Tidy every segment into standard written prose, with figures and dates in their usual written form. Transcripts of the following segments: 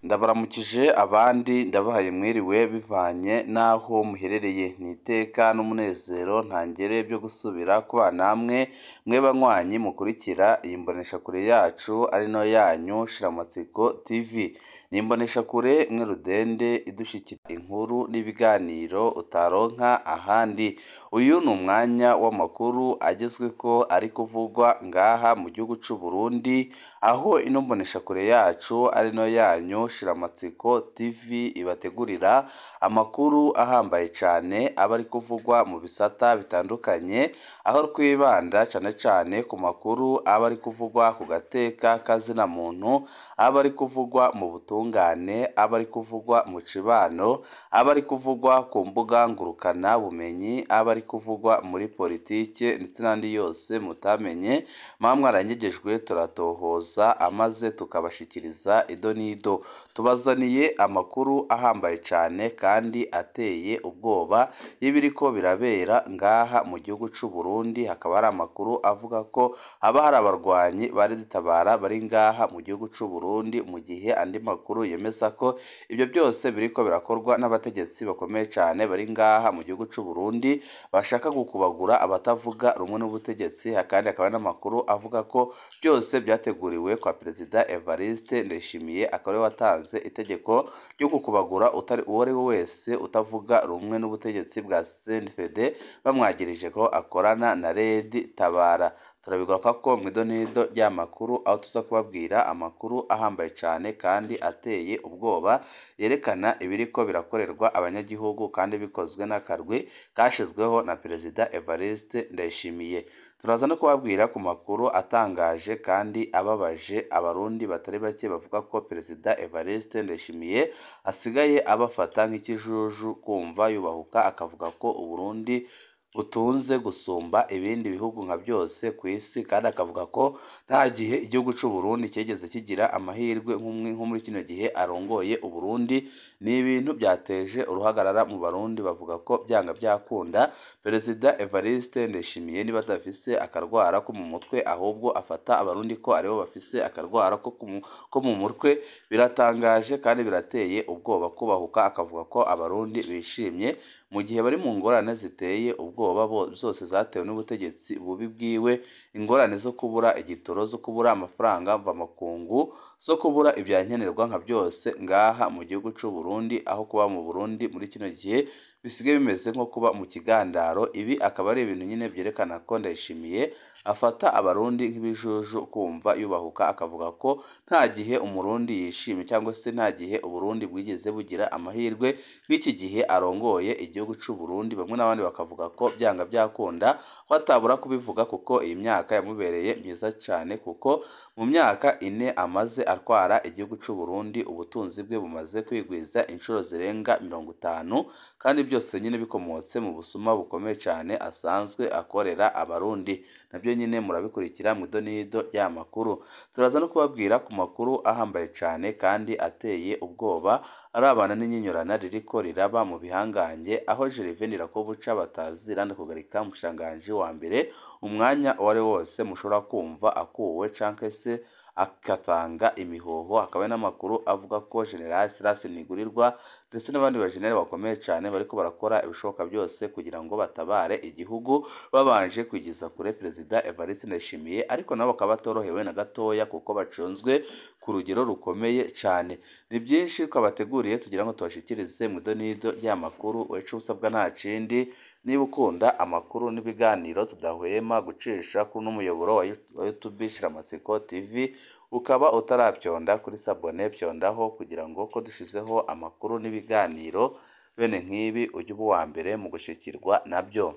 Ndabaramukije abandi ndabahaye mwiriwe bivanye n'aho muherereye, ni iteka n'umunezero ntangere byo gusubira kubana namwe mwe banywanyi mukurikira iyi mboneshakure yacu ari nayo yanyu Shiramatsiko TV. Ni imboneshakure mwe rudende idushikira inkuru n'ibiganiro utaronka ahandi. Uyu ni umwanya w'amakuru agezweko ari kuvugwa ngaha mu gihugu c'u Burundi, aho ino mboneshakure yacu ari nayo yanyu Shiramatsiko TV ibategurira amakuru ahambaye cane aba ari kuvugwa mu bisata bitandukanye, aho twibanda cane cane ku makuru aba ari kuvugwa ku gateka kazina muntu, aba ari kuvugwa mu butungane, aba ari kuvugwa mu cibano, aba ari kuvugwa ku mbuga ngurukana bumenyi, aba ari kuvugwa muri politike ndetse n'andi yose mutamenye, muba mwaranyegejwe turatohoza amaze tukabashikiriza ido n'ido. Tubazaniye amakuru ahambaye cane kandi ateye ubwoba y'ibiriko birabera ngaha mu gihugu c'u Burundi, hakaba hari amakuru avuga ko haba hari abarwanyi ba Tabara bari ngaha mu gihugu c'u Burundi, mu gihe andi makuru yemeza ko ibyo byose biriko birakorwa n'abategetsi bakomeye cane bari ngaha mu gihugu c'u Burundi bashaka gukubagura abatavuga rumwe n'ubutegetsi, kandi hakaba n'amakuru avuga ko byose byateguriwe kwa Perezida Evariste Ndayishimiye, akaba ariwe watanze itegeko ryo gukubagura utari uwo ari we wese utavuga rumwe n'ubutegetsi bwa CNDD, bamwagirije ko akorana na Red Tabara. Turabigaruka ko mu idonido ry'amakuru, aho tuza kubabwira amakuru ahambaye cane kandi ateye ubwoba yerekana ibiriko birakorerwa abanyagihugu kandi bikozwe n'akarwi kashizweho na Perezida Evariste Ndayishimiye. Turaza no kubabwira ku makuru atangaje kandi ababaje abarundi batari bake bavuga ko Perezida Evariste Ndayishimiye asigaye abafata nk'ikijuju, kumva yubahuka akavuga ko Uburundi butunze gusumba ibindi bihugu nka byose ku isi, kandi akavuga ko nta gihe igihugu c'u Burundi cyigeze kigira amahirwe nko muri kino gihe arongoye Uburundi. Ni ibintu byateje uruhagarara mu Barundi bavuga ko byanga byakunda Perezida Evariste Ndayishimiye niba adafise akarwara ko mu mutwe, ahubwo afata abarundi ko aribo bafise akarwara ko mu mutwe. Biratangaje kandi birateye ubwoba kubahuka akavuga ko abarundi bishimye mu gihe bari mu ngorane ziteye ubwoba zose zatewe n'ubutegetsi bubi bwiwe, ingorane zo kubura igitoro, zo kubura amafaranga mvamakungu, zo kubura ibyankenerwa nka byose ngaha mu gihugu c'u Burundi, aho kuba mu Burundi muri kino gihe bisigaye bimeze nko kuba mu kigandaro. Ibi akaba ari ibintu nyine byerekana ko Ndayishimiye afata abarundi nk'ibijuju, kumva yubahuka akavuga ko nta gihe umurundi yishimye cyangwa se nta gihe Uburundi bwigeze bugira amahirwe nk'iki gihe arongoye igihugu c'u Burundi. Bamwe n'abandi bakavuga ko byanga byakunda ko atabura kubivuga kuko iyi myaka yamubereye myiza cane, kuko mu myaka ine amaze atwara igihugu c'u Burundi ubutunzi bwe bumaze kwigwiza inshuro zirenga 50, kandi byose nyine bikomotse mu busuma bukomeye cane asanzwe akorera abarundi. Nabyo nyine murabikurikira mu idonido ry'amakuru. Turaza no kubabwira ku makuru ahambaye cane kandi ateye ubwoba arabana n'inyinyurana ririko riraba mu bihangange, aho Gervais Ndirakobuca batazira kugarika umushikiranganji wa mbere umwanya uwo ari wose mushobora kumva akuwe canke se agatanga imihoho. Hakaba n'amakuru avuga ko General Silas Ntigurirwa ndetse n'abandi bajenerali bakomeye cane bariko barakora ibishoboka byose kugira ngo batabare igihugu babanje kwigiza kure Perezida Evariste Ndayishimiye, ariko nabo bakaba batorohewe na gatoya kuko bacunzwe ku rugero rukomeye cane. Ni byinshi twabateguriye tugira ngo tubashikirize mu idonido ry'amakuru. Wecu usabwa nta kindi, niba ukunda amakuru n'ibiganiro tudahwema gucisha kuri n'umuyoboro wa YouTube Shiramatsiko TV, ukaba utarabyonda kuri sabone, byondaho kugira ngo ko dushizeho amakuru n'ibiganiro bene nk'ibi ujye uba uwa mbere mu gushikirwa nabyo.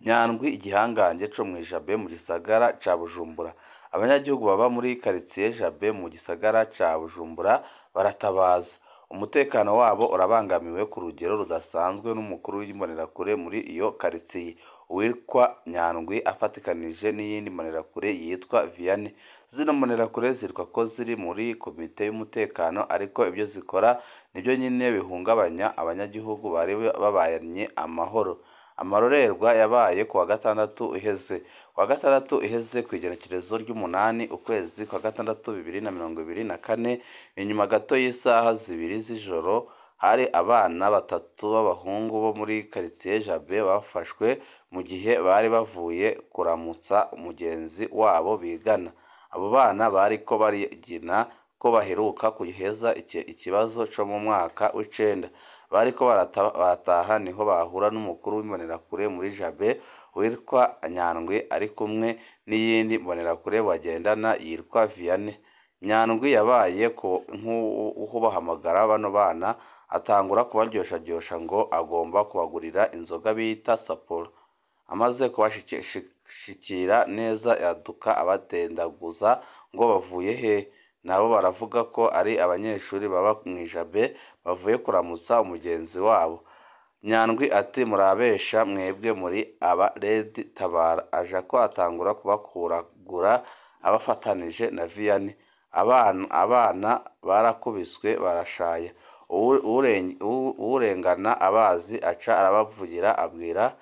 Nyandwi igihangange co mw'ijabe mu gisagara ca Bujumbura. Abanyagihugu baba muri karitsiye Jabe mu gisagara ca Bujumbura baratabaza. Umutekano wabo urabangamiwe ku rugero rudasanzwe n'umukuru w'imbonerakure muri iyo karitsiye uwitwa Nyandwi afatikanije n'iyindi mbonerakure yitwa Vianney. Zino mbonerakure zitwa ko ziri muri komite y'umutekano, ariko ibyo zikora nibyo nyine bihungabanya abanyagihugu bari babanye amahoro. Amarorerwa yabaye kuwa gatandatu uheze. Kuwa gatandatu uheze kw'igenekerezo ry'umunani ukwezi kwa gatandatu 2024, inyuma gato y'isaha 2 z'ijoro, hari abana batatu b'abahungu bo muri quartier Jabe bafashwe mu gihe bari bavuye kuramutsa mugenzi wabo bigana. Abo bana bariko barigina ko baheruka guheza ikibazo co mu mwaka w'icenda. Bariko barataha niho bahura n'umukuru w'imbonerakure muri Jabe witwa Nyandwi ari kumwe n'iyindi mbonerakure bagendana yitwa Vianney. Nyandwi yabaye nk'ubahamagara bano bana, atangura kubaryosharyosha ngo agomba kubagurira inzoga bita Sapporo. Amaze kubashikira neza yaduka abadendaguza ngo bavuye he? Nabo baravuga ko ari abanyeshuri baba mw'ijabe bavuye kuramutsa umugenzi wabo. Nyandwi ati murabesha mwebwe muri aba Red Tabara. Aja ko atangura kubakuragura abafatanije na Vianney. Abana barakubiswe barashaya. Uwurengana abazi aca arabavugira abwira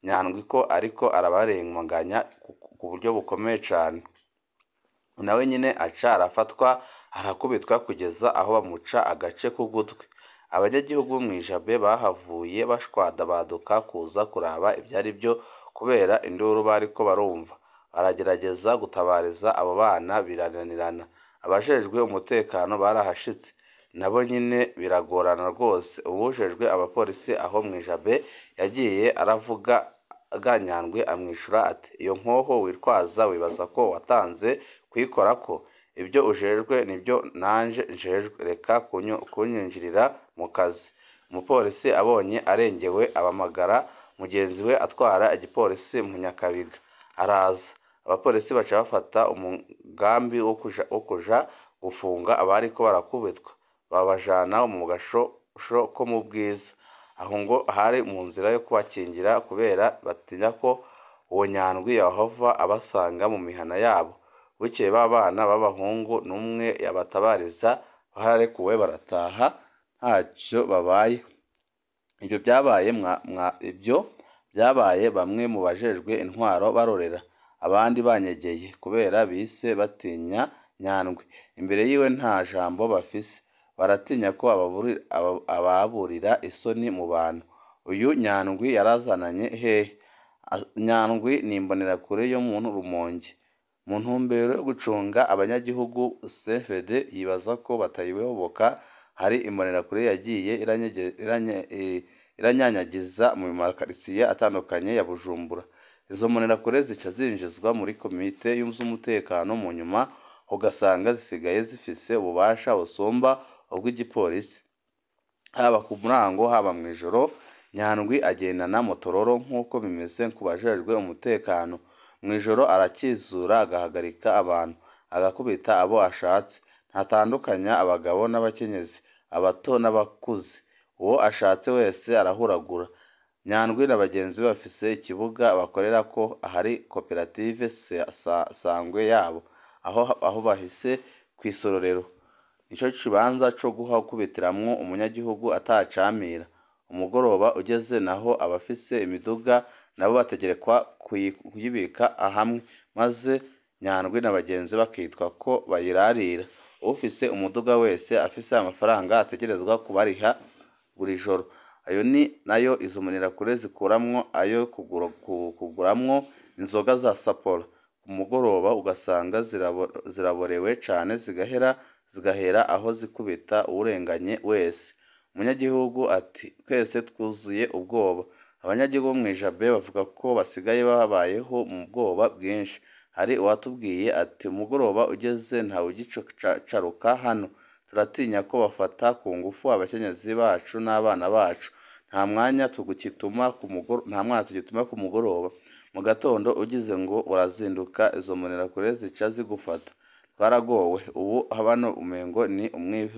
Nyandwi ko ariko arabarenganya ku buryo bukomeye cane. Nawe nyine aca arafatwa arakubitwa kugeza aho bamuca agace k'ugutwi. Abanyagihugu bo mw'ijabe bahavuye bashwadabaduka kuza kuraba ivyari vyo kubera induru bariko barumva. Baragerageza gutabariza abo bana birananirana. Abajejwe umutekano barahashitse, nabo nyine biragorana rwose. Uwujejwe abapolisi aho mw'ijabe yagiye aravuga Nyandwi amwishura ati iyo nkoho witwaza wibaza ko watanze kuyikorako? Ibyo ujejwe nibyo nanje njejwe, reka kunyinjirira mu kazi. Umupolisi abonye arengewe abamagara mugenzi we atwara igipolisi mu Nyakabiga araza. Abapolisi baca bafata umugambi wo kuja gufunga abariko barakubitwa, babajana mu gashosho ko mu Bwiza. Aho ngo hari mu nzira yo kubakingira kubera batinya ko uwo Nyandwi yohava abasanga mu mihana yabo. Bukeye ba bana b'abahungu n'umwe yabatabariza bararekuwe barataha ntacyo babaye. Ibyo byabaye bamwe mu bajejwe intwaro barorera, abandi banyegeye kubera bise batinya Nyandwi. Imbere yiwe nta jambo bafise, baratinya ko ababurira isoni mu bantu. Uyu Nyandwi yarazananye hehe? Nyandwi ni imbonerakure yo mu Rumonge. Mu ntumbero yo gucunga abanyagihugu, CFD yibaza ko batayiyoboka. Hari imbonerakure yagiye iranyanyagiza mu makaritsiye atandukanye ya Bujumbura. Izo mbonerakure zica zinjizwa muri komite z'umutekano, mu nyuma ugasanga zisigaye zifise ububasha busumba ubw'igipolisi. Haba ku murango haba mw'ijoro, Nyandwi agendana motororo nk'uko bimeze ku bajejwe umutekano. Mw'ijoro arakizura agahagarika abantu, agakubita abo ashatse. Ntatandukanya abagabo n'abakenyezi, abato n'abakuze. Uwo ashatse wese arahuragura. Nyandwi na bagenzi be bafise ikibuga bakorerako ahari koperative Sangwe yabo, aho bahise kw'isororero. Nico kibanza co gukubitiramwo umunyagihugu atacamira. Umugoroba ugeze naho abafise imiduga nabo bategerekwa kuyibika hamwe, maze Nyandwi na bagenzi bakitwa ko bayirarira. Ufise umuduga wese afise amafaranga ategerezwa kubariha buri joro. Ayo ni nayo izo mbonerakure zikuramwo ayo kuguramwo inzoga za Sapporo. Ku mugoroba ugasanga ziraborewe cane zigahera aho zikubita uwurenganye wese. Umunyagihugu ati twese twuzuye ubwoba. Abanyagihugu bo mw'ijabe bavuga ko basigaye babayeho mu bwoba bwinshi. Hari uwatubwiye ati umugoroba ugeze ntawugicaruka hano, turatinya ko bafata ku ngufu abakenyezi bacu n'abana bacu. Nta mwanya tugituma ku mugoroba. Mu gatondo ugize ngo urazinduka izo mbonerakure zica zigufata. Twaragowe ubu hano umengo ni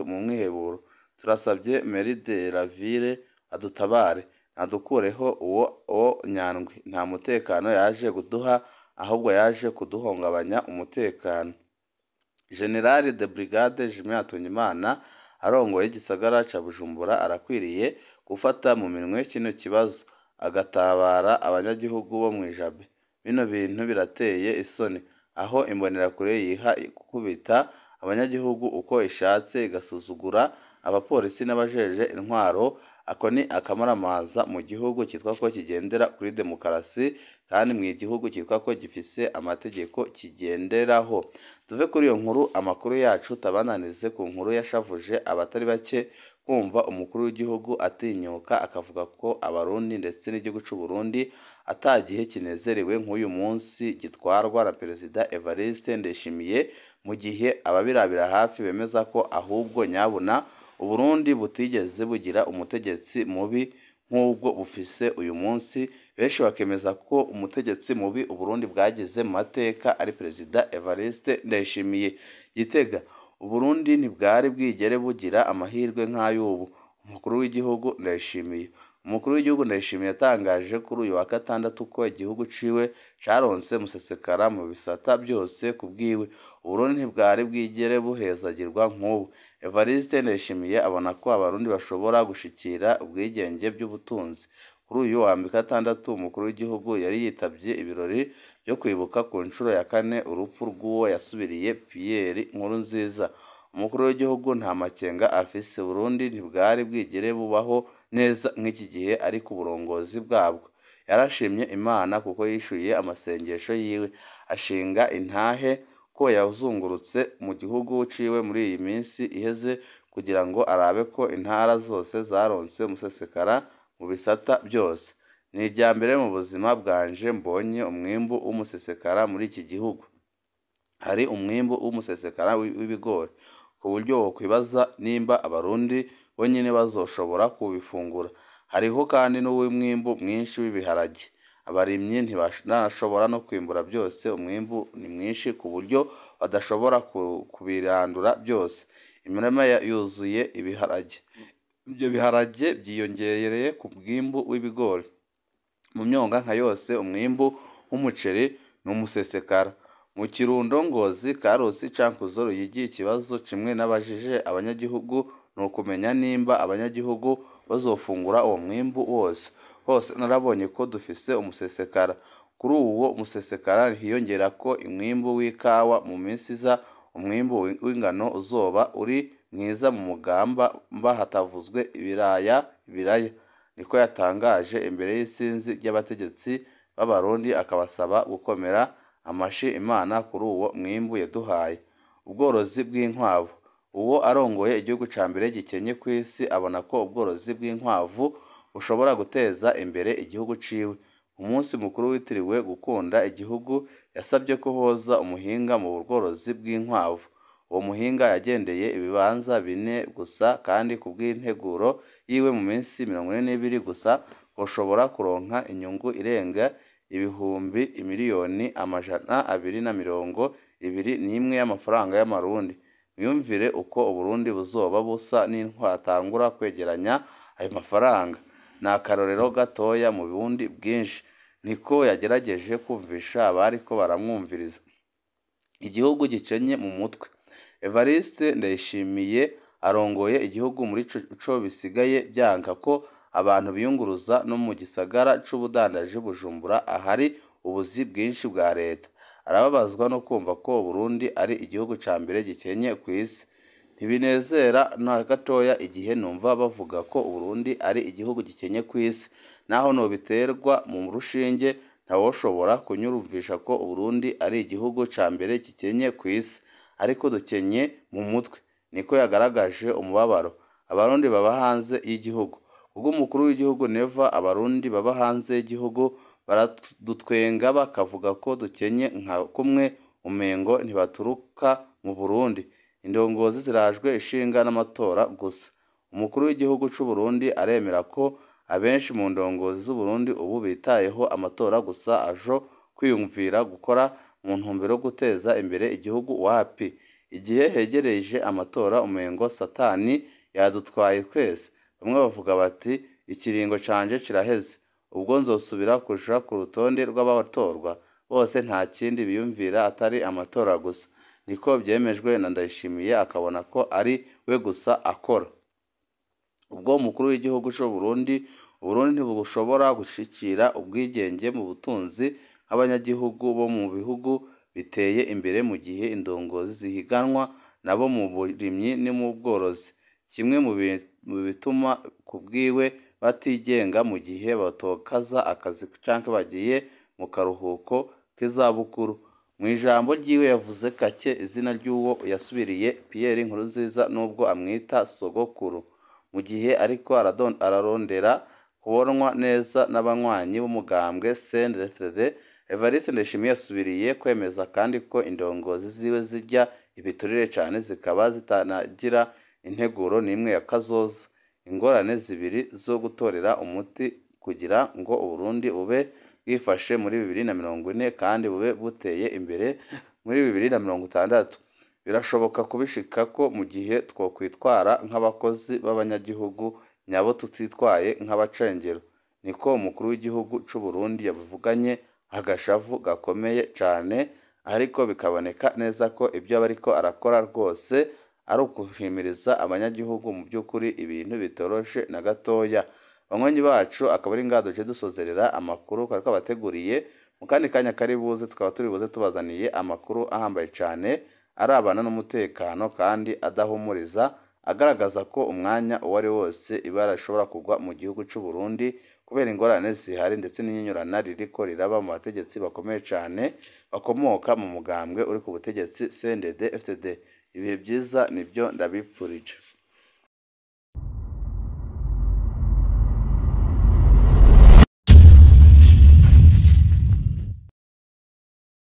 mu mwiheburo. Turasabye Mairie de la Ville adutabare, adukureho uwo Nyandwi. Nta mutekano yaje kuduha, ahubwo yaje kuduhungabanya umutekano. General de Brigade Jimmy Hatungimana arongoye igisagara ca Bujumbura arakwiriye gufata mu minwe kino kibazo, agatabara abanyagihugu bo mw'ijabe. Bino bintu birateye isoni, aho imbonerakure yiha gukubita abanyagihugu uko ishatse, igasuzugura abapolisi n'abajeje intwaro. Ako ni akamaramaza mu gihugu cyitwa ko kigendera kuri demokarasi, kandi mu gihugu cyitwa ko gifise amategeko kigenderaho. Tuve kuri iyo nkuru, amakuru yacu tabananize ku nkuru yashavuje abatari bake, kumva umukuru w'igihugu atinyuka akavuga ko Abarundi ndetse n'igihugu c'u Burundi ata gihe kinezerewe nk'uyu munsi gitwarwa na Perezida Evariste Ndayishimiye, mu gihe ababirabira hafi bemeza ko ahubwo nyabuna Uburundi butigeze bugira umutegetsi mubi nk'ubwo bufise uyu munsi. Benshi bakemeza ko umutegetsi mubi Uburundi bwagize mu mateka ari Perezida Evariste Ndayishimiye. Gitega, Uburundi ntibwari bwigere bugira amahirwe nk'ay'ubu. Umukuru w'igihugu Ndayishimiye. Umukuru w'igihugu Ndayishimiye yatangaje kuri uyu wa gatandatu ko igihugu ciwe caronse musesekara mu bisata byose ku bwiwe. Uburundi ntibwari bwigere buhezagirwa nk'ubu. Evariste Ndayishimiye abona ko Abarundi bashobora gushikira ubwigenge by'ubutunzi. Kuri uyu wa gatandatu, umukuru w'igihugu yari yitavye ibirori byo kwibuka ku nshuro ya kane urupfu rw'uwo yasubiriye Pierre Nkurunziza. Umukuru w'igihugu nta makenga afise, Uburundi ntibwari bwigere bubaho neza nk'iki gihe ariko uburongozi bwabwo. Yarashimye Imana kuko yishuye amasengesho yiwe, ashinga intahe ko yazungurutse mu gihugu ciwe muri iyi minsi iheze kugira ngo arabe ko intara zose zaronse umusesekara mu bisata byose. Ni irya mbere mu buzima bwanje mbonye umwimbu w'umusesekara muri iki gihugu. Hari umwimbu w'umusesekara w'ibigori, ku buryo wokwibaza nimba Abarundi bonyene bazoshobora kubifungura. Hariho kandi n'uw'umwimbu mwinshi w'ibiharage. Abarimyi ntibarashobora no kwimbura byose, umwimbu ni mwinshi ku buryo badashobora kubirandura byose. Imirima yuzuye ibiharage. Ibyo biharage byiyongereye ku mwimbu w'ibigori. Mu myonga nka yose umwimbu w'umuceri ni umusesekara. Mu Kirundo, Ngozi, Karusi, Cankuzo, Ruyigi, ikibazo kimwe n'abajije abanyagihugu ni ukumenya nimba abanyagihugu bazofungura uwo mwimbu wose. Hose narabonye ko dufise umusesekara. Kuri uwo musesekara hiyongerako umwimbu w'ikawa. Mu minsi iza umwimbu w'ingano uzoba uri mwiza mu Mugamba mba hatavuzwe ibiraya. Niko yatangaje imbere y'isinzi ry'abategetsi b'Abarundi, akabasaba gukomera amashi Imana kuri uwo mwimbu yaduhaye. Ubworozi bw'inkwavu. Uwo arongoye igihugu ca mbere gikenye kw'isi abona ko ubworozi bw'inkwavu bushobora guteza imbere igihugu ciwe. Umunsi mukuru witiriwe gukunda igihugu yasabye ko hoza umuhinga mu bworozi bw'inkwavu. Uwo muhinga yagendeye ibibanza bine gusa, kandi ku bw'integuro yiwe mu minsi 42 gusa boshobora kuronka inyungu irenga ibihumbi imiliyoni 221 y'amafaranga y'Amarundi. Mwiyumvire uko Uburundi buzoba busa nintwatangura kwegeranya ayo mafaranga. Ni akarorero gatoya mu bundi bwinshi. Niko yagerageje kumvisha abariko baramwumviriza. Igihugu gicenye mu mutwe. Evariste Ndayishimiye arongoye igihugu muri co bisigaye byanka ko abantu biyunguruza no mu gisagara c'ubudandaji Bujumbura ahari ubuzi bwinshi bwa leta. Arababazwa no kumva ko Burundi ari igihugu ca mbere gikenye kw'isi. Ntibinezera na gatoya igihe numva bavuga ko Uburundi ari igihugu gikenye kw'isi. Naho nobiterwa mu rushinge, ntawoshobora kunyurumvisha ko Uburundi ari igihugu ca mbere gikenye kw'isi. Ariko dukenye mu mutwe. Niko yagaragaje umubabaro. Abarundi baba hanze y'igihugu. Ubwo umukuru w'igihugu Neva, Abarundi baba hanze y'igihugu baradutwenga bakavuga ko dukenye nka kumwe umengo ntibaturuka mu Burundi. Indongozi zirajwe ishinga n'amatora gusa. Umukuru w'igihugu c'u Burundi aremera ko abenshi mu ndongozi z'u Burundi ubu bitayeho amatora gusa, ajo kwiyumvira gukora mu ntumbero yo guteza imbere igihugu wapi. Igihe hegereje amatora umengo Satani yadutwaye twese. Bamwe bavuga bati ikiringo canje kiraheze, ubwo nzosubira kuja ku rutonde rw'abatorwa. Bose nta kindi biyumvira atari amatora gusa. Niko byemejwe na Ndayishimiye, akabona ko ari we gusa akora. Ubwo umukuru w'igihugu c'u Burundi Uburundi ntibushobora gushikira ubwigenge mu butunzi nk'abanyagihugu bo mu bihugu biteye imbere mu gihe indongozi zihiganwa nabo mu burimyi no mu bworozi. Kimwe mu bituma kubwiwe batigenga mu gihe batokaza akazi canke bagiye mu karuhuko k'izabukuru. Mu ijambo ryiwe yavuze gake izina ry'uwo yasubiriye Pierre Nkurunziza nubwo amwita sogokuru, mu gihe ariko ararondera kubonwa neza n'abanywanyi b'umugambwe CNDD-FDD. Evariste Ndayishimiye yasubiriye kwemeza kandi ko indongozi ziwe zirya ibiturire cane zikaba zitanagira integuro n'imwe ya kazoza. Ingorane zibiri zo gutorera umuti kugira ngo Uburundi bube bwifashe muri 2040 kandi bube buteye imbere muri 2060. Birashoboka kubishikako mu gihe twokwitwara nk'abakozi b'abanyagihugu nyabo tutitwaye nk'abacengero. Niko umukuru w'igihugu c'u Burundi yabivuganye agashavu gakomeye cane, ariko bikaboneka neza ko ibyo aba ariko arakora rwose ari ukuhimiriza abanyagihugu mu by'ukuri ibintu bitoroshe na gatoya. Banywanyi bacu, akaba ari ngaha duce dusozerera amakuru twari twabateguriye. Mu kandi kanya kari buze tukaba turi buze tubazaniye amakuru ahambaye cane arabana n'umutekano kandi adahumuriza, agaragaza ko umwanya uwo ari wose ibara rishobora kugwa mu gihugu c'u Burundi kubera ingorane zihari ndetse n'inyinyurana ririko riraba mu bategetsi bakomeye cane bakomoka mu mugambwe uri ku butegetsi CNDD-FDD. Ibihe byiza nibyo ndabipfurije.